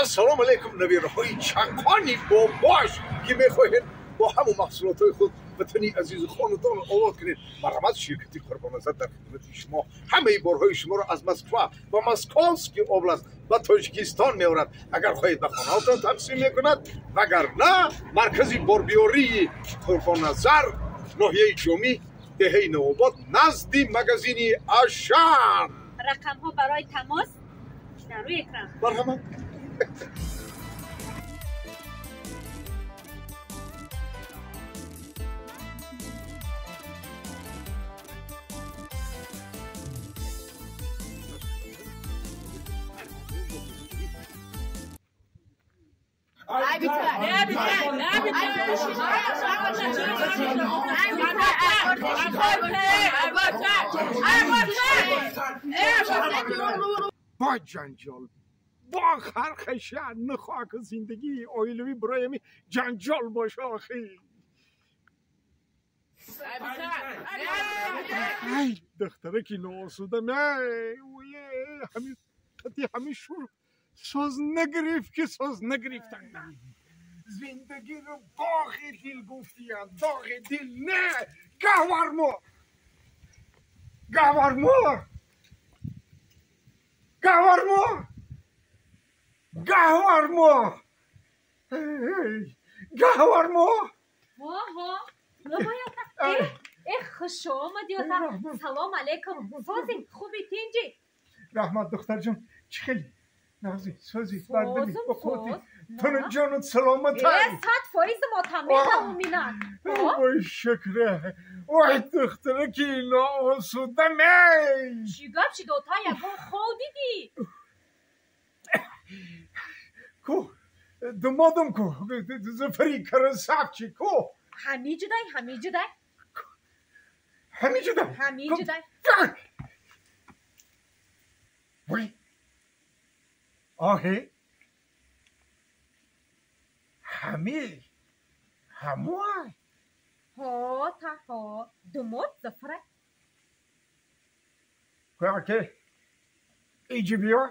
Ассалому алайкум набираҳои чақони бобош ки мехоҳед бо ҳамон маҳсулотҳои худ ватани азизу хонадонро обод кунед. Марҳамат, ширкати Қурбонназар дар хидмати шумо ҳамаи борҳои шуморо аз Москва ва Московский область ба Тоҷикистон меорад. Агар хоҳед ба хонаотон тақсим мекунад, вагарна маркази борбиёрии Қурбонназар ноҳияи Ҷомӣ, деҳаи Навобод, назди магазини Ашан. Рақамҳо барои тамос дар рӯи экран. Марҳамат. با جنجال با خرخشه نخواه که زندگی оилавӣ барои ҳами ҷанҷол боша. Охи, ай духтараки ноосуда ҳами қати ҳами шур соз нагирифт ки соз нагирифтан. Зиндагиро боғи дил гуфтиян, доғи дил не. Гаҳвармо, гаҳвармо, гаҳвармо, гаҳвармо, гаҳвармо. Э, хуш омадӣ, ота. Салом алейкум. Сози, хуби, тинҷӣ? Раҳмат, духтарҷон. Чӣ хеле нағзи, сози, бардами, ба қуввати туну ҷону саломат. 100% мота метавомина. Ой, шукре. Ой, духтараки ноосудаме. Чӣ гап шид, ота? Ягон хов дидӣ? Ку думодам, ку Зафари красавчик ку? Ҳамин ҷудай, ҳамин ҷудай. Ҳамин ҷудай? Ҳамин ҷудай. Вой, оҳе, ҳами ҳамуай. Ҳо, та, ҳо, думод Зафарай. Аке, иҷи биё,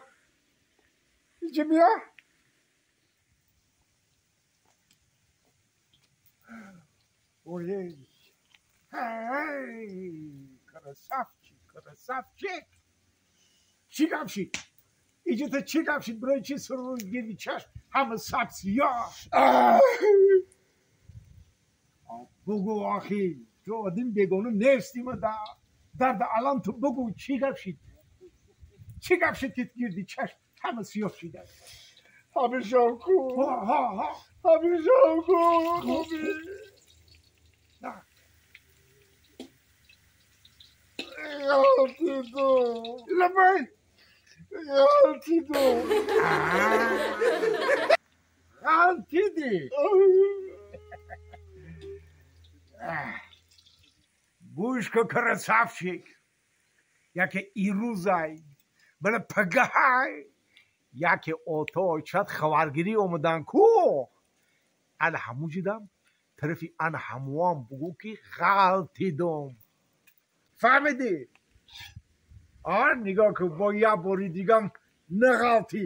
иҷи биё. Ой, красавчик, красавчик. Чӣ гап шид? Иҷата чӣ гап шид? Барои чӣ сурур гирди чашм ҳама саб сиёҳ? Бугӯ, охи, ту одим бегона нести ма дарда алам. Ту бугӯ, чӣ гап шид? Чӣ гап шид ки гирди чашм ҳама сиёҳ шида? Ҳамишам ку, ҳамишам ку, хуби. Ғалтиду. Лабай. Ғалтиду. Ғалтидӣ? Гӯш ку, красавчик, яке ирӯзай, бала пагаҳай яке ото очат хабаргирӣ омадан ку, ана ҳамун ҷидам тарафи ана ҳамуам бугӯ ки ғалтидум. Фаҳмидӣ? А нигоҳ кун, бо як бори дигам нағалтӣ.